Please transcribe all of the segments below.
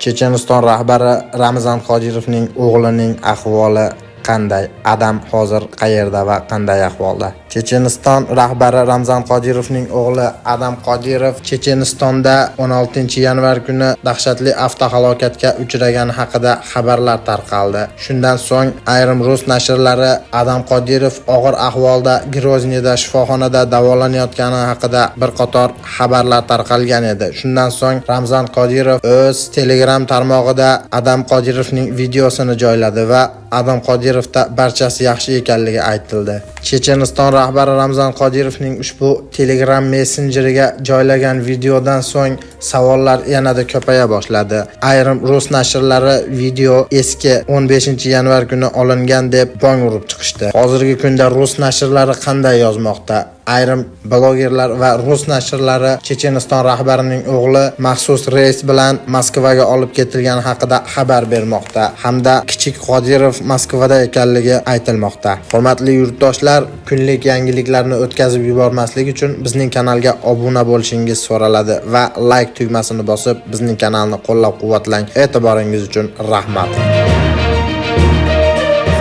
Checheniston rahbari Ramzan Qodirovning o'g'lining ahvoli qanday? Adam hozir qayerda va qanday ahvolda? Checheniston rahbari Ramzan Qodirovning o'g'li Adam Qodirov Chechenistonda 16-yanvar kuni dahshatli avtohalokatga uchragani haqida xabarlar tarqaldi. Shundan so'ng ayrim rus nashrlari Adam Qodirov og'ir ahvolda Grozniyda shifoxonada davolanayotgani haqida bir qator xabarlar tarqalgan edi. Shundan so'ng Ramzan Qodirov o'z Telegram tarmog'ida Adam Qodirovning videosini joyladi va Adam Qodirovda barchasi yaxshi ekanligi aytildi. Checheniston rahbari Ramzan Qodirovning ushbu Telegram messenjeriga joylagan videodan so'ng savollar yanada ko'paya boshladi. Ayrim rus nashrlari video eski, 15-yanvar kuni olingan deb bong urib chiqishdi. Hozirgi kunda rus nashrlari qanday yozmoqda? Ayrim blogerlar va rus nashrlari Checheniston rahbarining o'g'li maxsus reys bilan Moskvaga olib ketilgani haqida xabar bermoqda hamda kichik Qodirov Moskvada ekanligi aytilmoqda. Hurmatli yurtdoshlar, kunlik yangiliklarni o'tkazib yubormaslik uchun bizning kanalga obuna bo'lishingiz so'raladi va like tugmasini bosib bizning kanalni qo'llab-quvvatlang. E'tiboringiz uchun rahmat.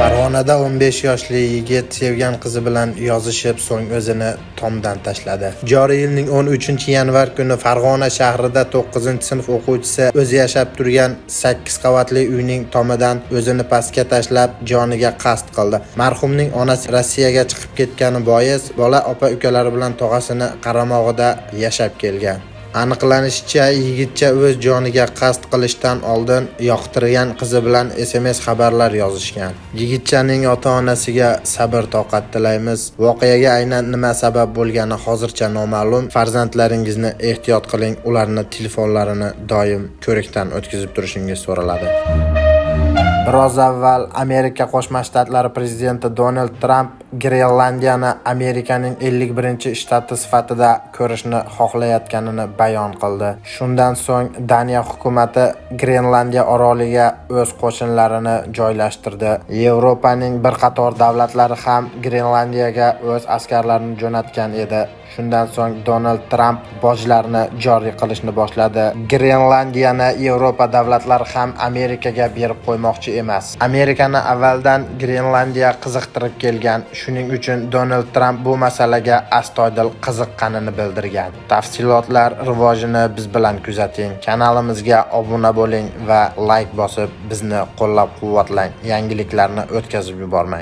Farg'onada 15 yoshli yigit sevgan qizi bilan yozishib, so'ng o'zini tomdan tashladi. Joriy yilning 13-yanvar kuni Farg'ona shahrida 9-sinf o'quvchisi o'zi yashab turgan 8 qavatli uyning tomidan o'zini pastga tashlab, joniga qasd qildi. Marhumning onasi Rossiyaga chiqib ketgani bois, bola opa-ukalari bilan tog'asini qaramog'ida yashab kelgan. Aniqlanishicha, yigitcha o'z joniga qasd qilishdan oldin yoqtirgan qizi bilan SMS xabarlar yozishgan. Yigitchaning ota-onasiga sabr-toqat tilaymiz. Voqeaga aynan nima sabab bo'lgani hozircha noma'lum. Farzandlaringizni ehtiyot qiling, ularni telefonlarini doim ko'rikdan o'tkazib turishingiz so'raladi. Biroz avval Amerika Qo'shma Shtatlari prezidenti Donald Tramp Grenlandiyani Amerikaning 51-shtati sifatida ko'rishni xohlayotganini bayon qildi. Shundan so'ng Daniya hukumati Grenlandiya oroliga o'z qo'shinlarini joylashtirdi. Yevropaning bir qator davlatlari ham Grenlandiyaga o'z askarlarini jo'natgan edi. Shundan so'ng Donald Tramp bojlarni joriy qilishni boshladi. Grenlandiyani Yevropa davlatlari ham Amerikaga berib qo'ymoqchi emas. Amerikani avvaldan Grenlandiya qiziqtirib kelgan. Shuning uchun Donald Tramp bu masalaga astoydil qiziqqanini bildirgan. Tafsilotlar rivojini biz bilan kuzating. Kanalimizga obuna bo'ling va like bosib bizni qo'llab-quvvatlang. Yangiliklarni o'tkazib yubormang.